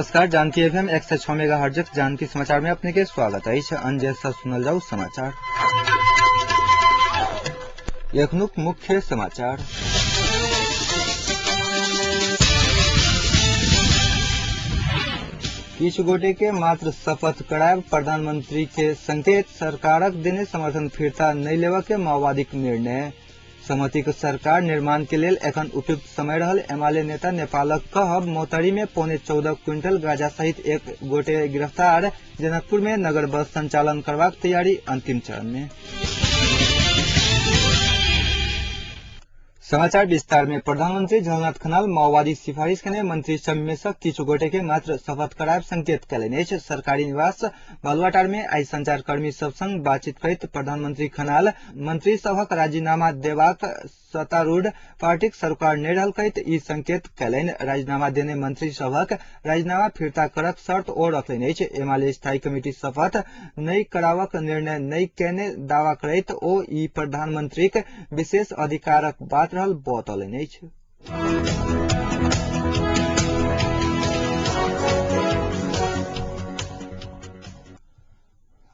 नमस्कार, Janaki FM 106 megahertz Janaki समाचार में अपने के स्वागत अछि। अंजय से सुनल जाऊ समाचार। एखनुक मुख्य समाचार। किछु गोटे के मात्र शपथ करायब प्रधानमंत्री के संकेत, सरकारक देने समर्थन फिरता नहि लेबऽ के माओवादीक निर्णय। सहमतिक सरकार निर्माण के लेल एखन उपयुक्त समय रहल एमाले नेता नेपालक कहब। मोहतरी में 13.75 क्विंटल गांजा सहित एक गोटे गिरफ्तार। जनकपुर में नगर बस संचालन करबाक तैयारी अंतिम चरण में। समाचार विस्तार में प्रधानमंत्री झलनाथ खनाल माओवादी सिफारिश केने मंत्री सब में से किछु गोटे के मात्र शपथ करायब संकेत कयलनि अछि। सरकारी निवास बालुवाटार में आइ संचारकर्मी सब संग बातचीत करैत प्रधानमंत्री खनाल मंत्री सभक राजीनामा देबाक सत्तारूढ़ पार्टीक सरकार नहि रहल कहैत ई संकेत कयलनि। राजीनामा देने मंत्री सभक राजीनामा फिर्ता करक शर्त ओ रखलनि अछि। एमाले स्थायी कमिटी शपथ नहि कराबक निर्णय नहि कयने दावा करैत ओ ई प्रधानमंत्रीक विशेष अधिकारक बात रहल बतौलनि अछि।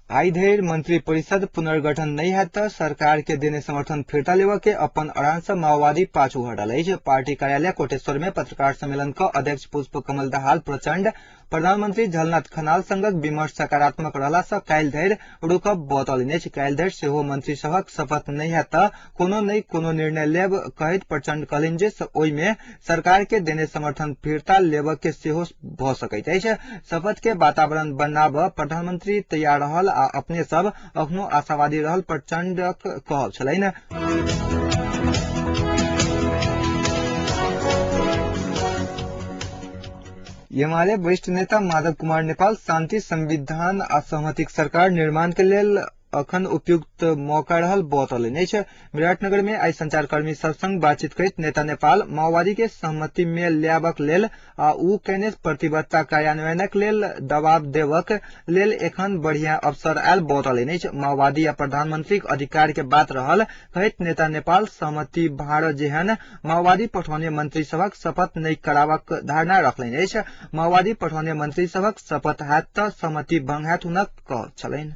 आइ धरि मंत्री परिषद पुनर्गठन नहि हैत तऽ सरकार के देने समर्थन फिर्ता लेबऽ के अपन अड़ान से माओवादी पाछू हटल अछि। पार्टी कार्यालय कोटेश्वर में पत्रकार सम्मेलन क अध्यक्ष पुष्प कमल दाहाल प्रचंड प्रधानमंत्री झलनाथ खनाल संगक विमर्श सकारात्मक रहला से काल्हि धरि रुकब बतौलनि अछि। काल्हि धरि सेहो मंत्री सभक शपथ नहि हैत तऽ कोनो नहि कोनो निर्णय लेब कहैत प्रचंड कहलनि जे ओहि मे सरकार के देने समर्थन फिर्ता लेबऽ के सेहो भऽ सकैत अछि। शपथ के वातावरण बनाबऽ प्रधानमंत्री तैयार रहल आ अपने सब अखनो आशावादी रहल प्रचंडक कहब छलनि। एमाले वरिष्ठ नेता माधव कुमार नेपाल शांति, संविधान आ सहमतिक सरकार निर्माण के लेल अखन उपयुक्त मौका रहल बतौलनि अछि। विराटनगर में आइ संचारकर्मी सब संग बातचीत करैत नेता नेपाल माओवादी के सहमति में लाबक लेल आ ऊ कयने प्रतिबद्धता कार्यान्वयनक लेल दबाव देबक लेल एखन बढ़िया अवसर आयल बतौलनि अछि। माओवादी आ प्रधानमंत्रीक अधिकार के बात रहल कहैत नेता नेपाल सहमति भाड़ जेहन माओवादी पठौने मंत्री सभक शपथ नहि कराबक धारणा रखलनि अछि। माओवादी पठौने मंत्री सभक शपथ हैत तऽ सहमति भंग हैत हुनक कहब छलनि।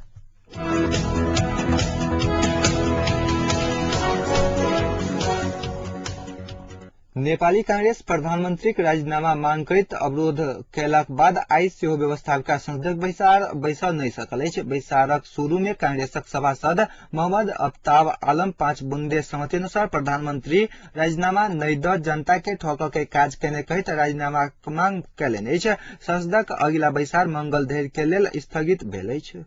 नेपाली कांग्रेस प्रधानमंत्रीक राजीनामा मांग करैत अवरोध कयलाक बाद आइ सेहो व्यवस्थापिका संसदक बैसार बैसऽ नहि सकल अछि। बैसारक शुरू में कांग्रेसक सभासद मोहम्मद अफ्ताब आलम 5 बुंदे सहमति अनुसार प्रधानमंत्री राजीनामा नहि दऽ जनता के ठकऽ के काज केने कहैत राजीनामाक मांग कयलनि अछि। संसदक अगिला बैसार मंगल धरि के लेल स्थगित भेल अछि।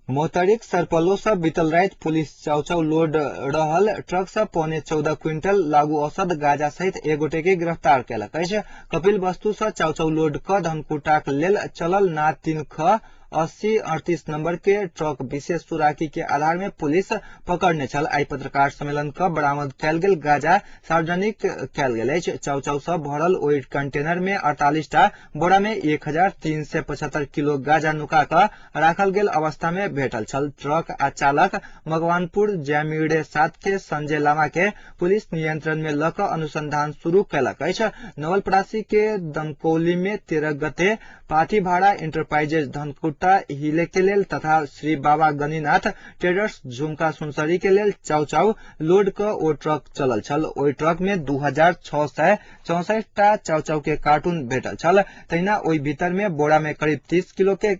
मोहतरीक सरपलो से बीतल राति पुलिस चाउचाउ लोड रहल ट्रक से 13.75 क्विंटल लागू औषध गांजा सहित एक गोटे के गिरफ्तार कयलक अछि। कपिल वस्तु से चाउचाउ लोड क धनकुटाक लेल चलल ना 3 ख 8038 नंबर के ट्रक विशेष सुराकी के आधार में पुलिस पकड़ने छल। आइ पत्रकार सम्मेलन क बरामद कयल गेल गांजा सार्वजनिक कयल गेल अछि। चाउचाउ सँ भरल ओहि कंटेनर में 48 टा बोरा में 1375 किलो गांजा नुका कऽ राखल गेल अवस्था में भेटल छल। ट्रक आ चालक मकवानपुर जैमीडे 7 के संजय लामा के पुलिस नियंत्रण में लऽ कऽ अनुसंधान शुरू कयलक अछि। नवलपरासी के दमकौली में 13 गते पाथीभाड़ा इंटरप्राइजेज धनकुटा हिले के लेल तथा श्री बाबा गणिनाथ ट्रेडर्स झुमका सुनसरी के लेल चाउचाउ लोड क ओ ट्रक चलल छल। ओहि ट्रक में 2664 टा चाउचाउ के कार्टून भेटल छल। तहिना ओहि भीतर में बोरा में करीब 30 किलो के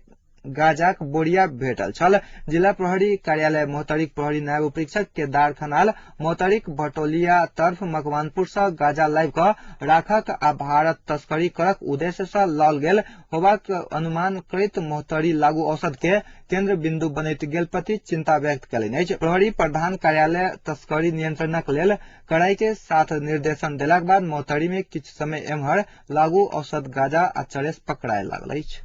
गाजाक बोरिया भेटल छल। जिला प्रहरी कार्यालय मोहतरीक प्रहरी नायब उपरीक्षक केदार खनाल मोहतरीक भटौलिया तर्फ मकवानपुर सँ गाजा लाबि कऽ राखक आ भारत तस्करी करक उद्देश्य सँ लाओल गेल होबाक अनुमान करैत मोहतरी लागू औषध के केंद्र बिंदु बनैत गेल प्रति चिंता व्यक्त कयलनि अछि। प्रहरी प्रधान कार्यालय तस्करी नियंत्रणक लेल कड़ाई के साथ निर्देशन देलाक बाद मोहतरी में किछु समय एम्हर लागू औषध गाजा आ चरेस पकड़ाए लागल अछि।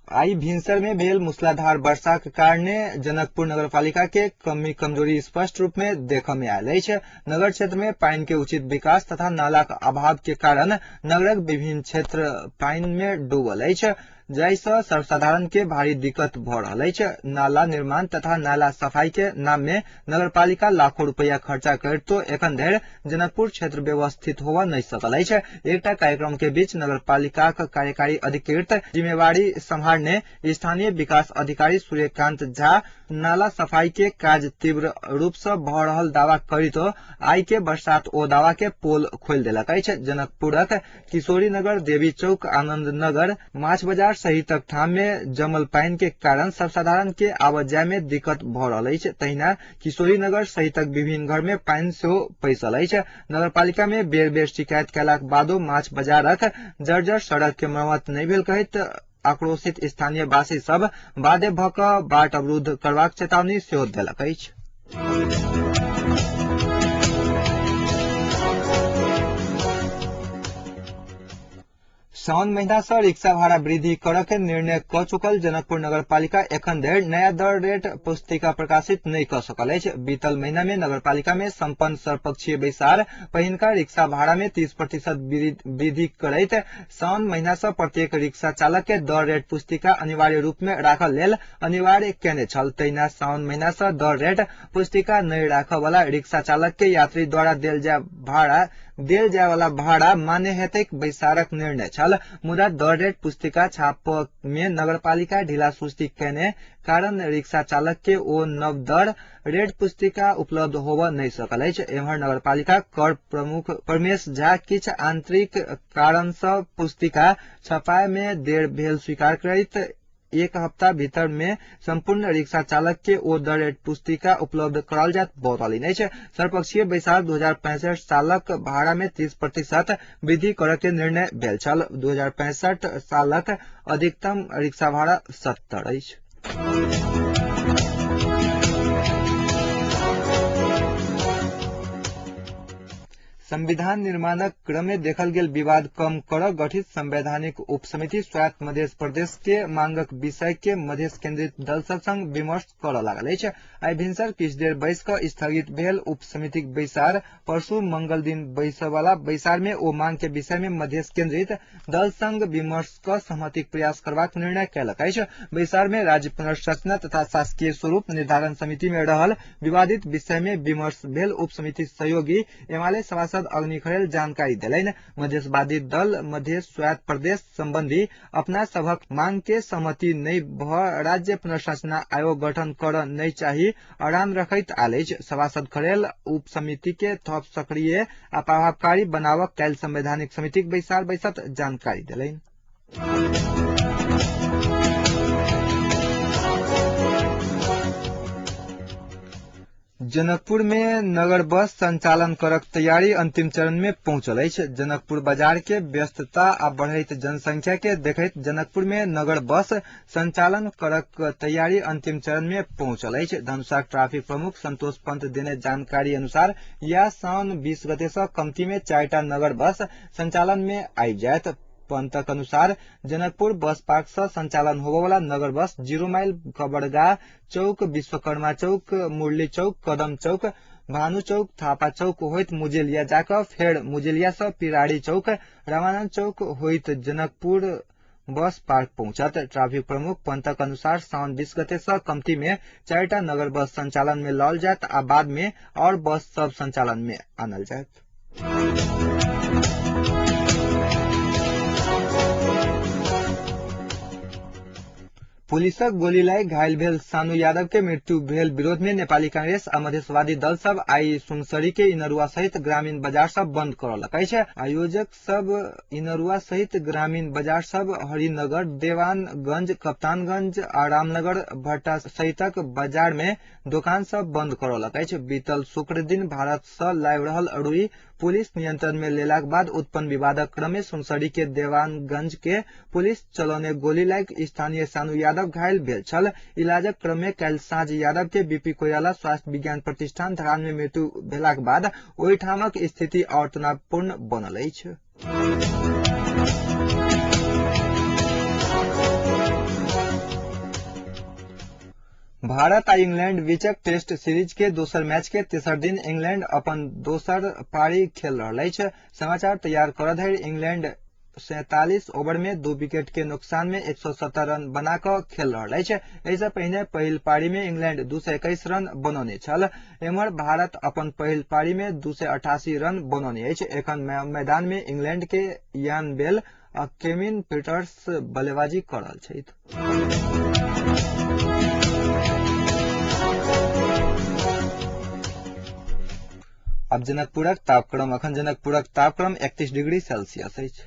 आइ भिनसर में भेल मूसलाधार वर्षाक कारणे जनकपुर नगरपालिका के कमी कमजोरी स्पष्ट रूप में देखऽ में आयल अछि। नगर क्षेत्र में पानि के उचित विकास तथा नालाक अभाव के कारण नगरक विभिन्न क्षेत्र पानि में डूबल अछि। जाहि सँ सर्वसाधारण के भारी दिक्कत भ रहल अछि। नाला निर्माण तथा नाला सफाई के नाम में नगरपालिका लाखों रुपैया खर्चा करितो एखन धरि जनकपुर क्षेत्र व्यवस्थित होबय नहि सकल अछि। एकटा कार्यक्रम के बीच नगरपालिकाक कार्यकारी अधिकृत जिम्मेवारी सम्हारने स्थानीय विकास अधिकारी सूर्यकांत झा नाला सफाई के काज तीव्र रूप सँ भ रहल दावा करितो आइ के बरसात ओ दावा के पोल खोलि देलक अछि। जनकपुरक किशोरी नगर, देवी चौक, आनंद नगर, माछ बाजार सहितक ठाम में जमल पानि के कारण सर्वसाधारण के आवत जाय में दिक्कत भ रहल अछि। तहिना किशोरी नगर सहितक विभिन्न घर में पानि सेहो पैसल अछि। नगरपालिका में बेर बेर शिकायत कयलाक बादो माछ बाजारक जर्जर सड़क के मरम्मत नहि भेल कहैत आक्रोशित स्थानीय वासी सब बाध्य भ क बाट अवरुद्ध करबाक चेतावनी सेहो देलक अछि। साउन महीना सँ रिक्शा भाड़ा वृद्धि करऽ के निर्णय क चुकल जनकपुर नगरपालिका एखन धरि नया दर रेट पुस्तिका प्रकाशित नहि क सकल अछि। बीतल महीना में नगरपालिका में सम्पन्न सर्वपक्षीय बैसार पहिनका रिक्शा भाड़ा में 30% वृद्धि करैत साउन महीना सँ प्रत्येक रिक्शा चालक के दर रेट पुस्तिका अनिवार्य रूप में राखल लेल अनिवार्य केने छल। तहिना साउन महीना सँ दर रेट पुस्तिका नहि राखऽ वाला रिक्शा चालक के यात्री द्वारा देल जाय वाला भाड़ा मान्य हेतैक बैसारक निर्णय छल। मुदा दर रेट पुस्तिका छाप में नगरपालिका ढीला सुस्ती केने कारण रिक्शा चालक के ओ नव दर रेट पुस्तिका उपलब्ध होबय नहि सकल अछि। एम्हर नगरपालिका कर प्रमुख परमेश झा किछु आंतरिक कारण सँ पुस्तिका छपाय में देर भेल स्वीकार करैत एक हफ्ता भीतर में संपूर्ण रिक्शा चालक के ओ दर रेट पुस्तिका उपलब्ध कराओल जायत बतौलनि अछि। सर्वपक्षीय बैसार 2065 सालक भाड़ा में 30% वृद्धि करऽ के निर्णय भेल छल। 2065 सालक अधिकतम रिक्शा भाड़ा 70 अछि। संविधान निर्माणक क्रम में देखल गेल विवाद कम कर गठित संवैधानिक उपसमिति स्वायत्त मध्य प्रदेश के मांगक विषय के मध्य केंद्रित दल सब संग विमर्श करऽ लागल अछि। आइ भिनसर किछु देर बैस क स्थगित भेल उपसमितिक बैसार परसू मंगल दिन बैसय वाला बैसार में ओ मांग के विषय में मध्य केंद्रित दल संग विमर्श क सहमतिक प्रयास करबाक निर्णय कयलक अछि। बैसार में राज्य पुनर्संरचना तथा शासकीय स्वरूप निर्धारण समिति में रहल विवादित विषय में विमर्श भेल उपसमिति सहयोगी एमाले सभासद अग्नि खरेल जानकारी देलनि। मधेशवादी दल मधेश स्वायत्त प्रदेश संबंधी अपना सभक मांग के सहमति नहि भ राज्य पुनर्संरचना आयोग गठन कर नहि चाही आराम रखैत आयल अछि। सभासद खरेल उप समिति के थप सक्रिय आ प्रभावकारी बनावक काल्हि संवैधानिक समितिक बैसार बैसत जानकारी देलनि। जनकपुर में नगर बस संचालन करक तैयारी अंतिम चरण में पहुंचल अछि। जनकपुर बाजार के व्यस्तता आ बढ़ैत जनसंख्या के देखैत जनकपुर में नगर बस संचालन करक तैयारी अंतिम चरण में पहुंचल अछि। धनुषा ट्रैफिक प्रमुख संतोष पंत देने जानकारी अनुसार यह साउन 20 गते सँ कमती में 4टा नगर बस संचालन में आबि जायत। पंतक अनुसार जनकपुर बस पार्क से संचालन होबयवला नगर बस 0 माइल, कबरगा चौक, विश्वकर्मा चौक, मुरली चौक, कदम चौक, भानु चौक, थापा चौक होइत मुजेलिया जाकऽ फेर मुजेलिया से पिराड़ी चौक, रामानंद चौक होइत जनकपुर बस पार्क पहुंचत। ट्रैफिक प्रमुख पंतक अनुसार साउन 20 गते से कमती में 4टा नगर बस संचालन में लाओल जायत आ बाद में और बस सब संचालन में आनल जायत। पुलिसक गोली लागि घायल भेल सानू यादव के मृत्यु भेल विरोध में नेपाली कांग्रेस आ मधेशवादी दल सब आई सुनसरी के इनरुआ सहित ग्रामीण बाजार सब बंद करलक अछि। आयोजक सब इनरुआ सहित ग्रामीण बाजार सब हरिनगर, देवानगंज, कप्तानगंज आ रामनगर भट्टा सहितक बाजार में दोकान सब बंद करलक अछि। बीतल शुक्र दिन भारत से लाबि रहल रुई पुलिस नियंत्रण में लेलाक बाद उत्पन्न विवादक क्रम में सुनसरी के देवानगंज के पुलिस चलौने गोली लागि स्थानीय सानू यादव घायल भेल छल। इलाजक क्रम में काल्हि साँझ यादव के बीपी कोइराला स्वास्थ्य विज्ञान प्रतिष्ठान धरान में मृत्यु भेलाक बाद ओहिठामक स्थिति और तनावपूर्ण बनल अछि। भारत आ इंग्लैंड बीचक टेस्ट सीरीज के दोसर मैच के तेसर दिन इंग्लैंड अपन दोसर पारी खेल रहल अछि। समाचार तैयार करऽ धरि इंग्लैंड 47 ओवर में 2 विकेट के नुकसान में 170 रन बना कऽ खेल रहल अछि। एहिसँ पहिने पहिल पारी में इंग्लैंड 221 रन बनौने छल। एम्हर भारत अपन पहिल पारी में 288 रन बनौने अछि। एखन मैदान में इंग्लैंड के इयान बेल आ केविन पीटर्स बल्लेबाजी कऽ रहल छथि। अब जनकपुरक तापक्रम। अखन जनकपुरक तापक्रम 31 डिग्री सेल्सियस अछि।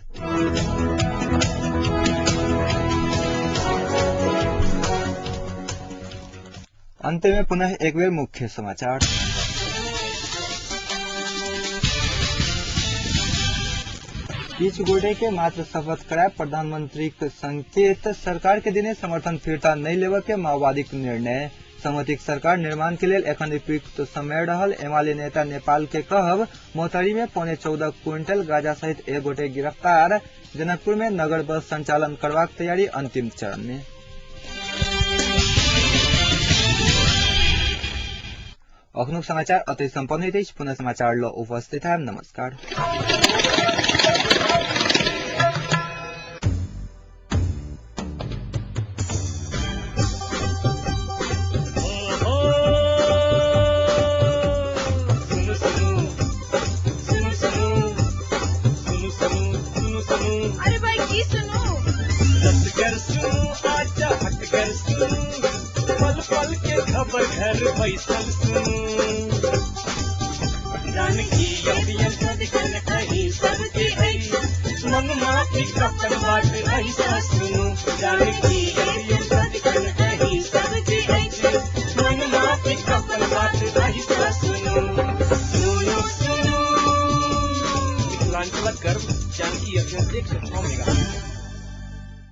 अंत में पुनः एक बेर मुख्य समाचार। किछु गोटे के मात्र शपथ कराय प्रधानमंत्री के संकेत, सरकार के देने समर्थन फिर्ता नहीं लेबऽ के माओवादी के निर्णय। सहमतिक सरकार निर्माण के लेल एखन उपयुक्त समय रहल एमाले नेता नेपाल के कहब। मोहतरी में 13.75 क्विंटल गांजा सहित एक गोटे गिरफ्तार। जनकपुर में नगर बस संचालन करबाक तैयारी अंतिम चरण में। अखनुक समाचार अतै सम्पन्न होइत अछि। पुनः समाचार ल उपस्थित है। नमस्कार। अरे भाई की सुनू, सुनू हटकर सुनू, पल पल के खबर घर बैसल सुनू। जानकी सबके मन माफी अपन बात ऐसा सुनू। जानकी